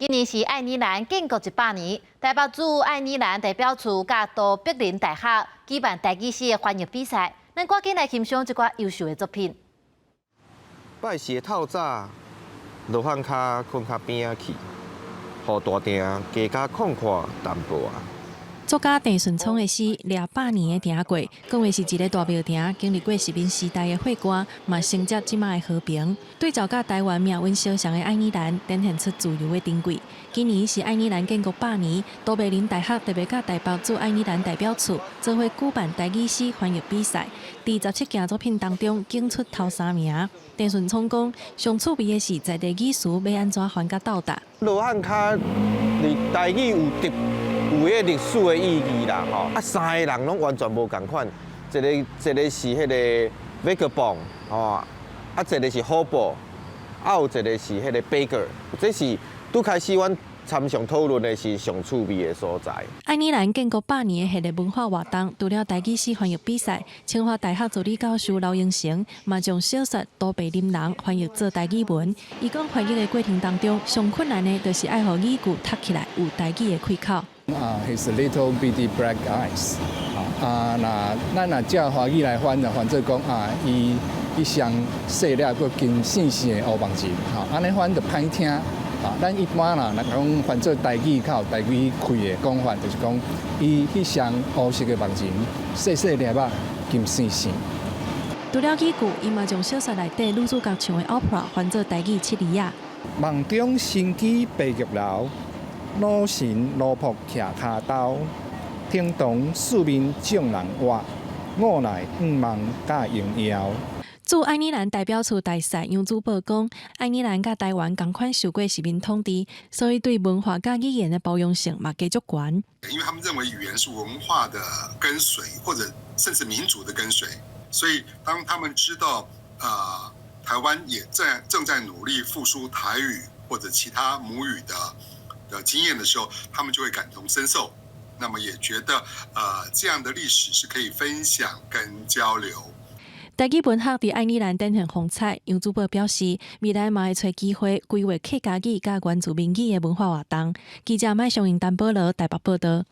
今年是愛爾蘭建國100年，台北駐愛爾蘭代表處佮都柏林大學舉辦台語詩的翻譯比賽，咱趕緊來欣賞這寡優秀的作品。拜四的透早，羅漢跤睏較邊仔去，予大埕加較曠闊淡薄仔。作家鄭順聰的詩《掠百年的埕過》，講的是一个大廟埕經歷過殖民時代的血汗，嘛承接這馬的和平。對照佮台灣命運相像的愛爾蘭，展現出自由的珍貴。今年是愛爾蘭建國百年，都柏林大學特別佮台北駐愛爾蘭代表處做伙舉辦台語詩翻譯比賽，佇17件作品當中揀出頭三名。鄭順聰講，上趣味的是在地語詞欲按怎翻佮鬥搭。羅漢跤佇台語有特有彼個歷史的意義啦，吼！啊，三个人攏完全無仝款，一个一个是彼个 vagabond，吼，啊，一个是 hobo，啊，有一个是彼个 beggar，這是拄開始阮參詳討論的是上趣味的所在。愛爾蘭建國百年的系列文化活動，除了台語詩翻譯比賽，清華大學助理教授劉英成嘛將小說《都柏林人》翻譯做台語文。伊講翻譯的過程當中，上困難的就是愛予語句讀起來有台語的開口。啊，his little bitty black eyes。啊，若咱若照華語來翻，就翻做講啊，伊彼雙細粒閣金爍爍的烏目仁，吼，按呢翻就歹聽。啊，咱一般啦，若講翻做台語較有台語氣的講法，就是講伊彼雙烏色的目仁，細細粒仔，金爍爍。除了語句，伊嘛將小說內底女主角唱的 opera 翻做台語七字仔。夢中神居白玉樓，老神奴僕徛跤兜，呈堂四面眾人活，吾來向望佮榮耀。駐愛爾蘭代表處大使楊祖寶講，愛爾蘭佮台灣仝款受過殖民統治，所以對文化佮語言的包容性嘛加足懸。因為他們認為語言是文化的根髓，或者甚至民族的根髓，所以當他們知道，台灣也在正在努力復甦台語或者其他母語的經驗的時候，他們就會感同身受，那麼也覺得，這樣的歷史是可以分享跟交流。台語文學佇愛爾蘭展現風采，楊祖寶表示，未來嘛會揣機會規劃客家語佮原住民語的文化活動。記者麥尚英、陳保羅台北報導。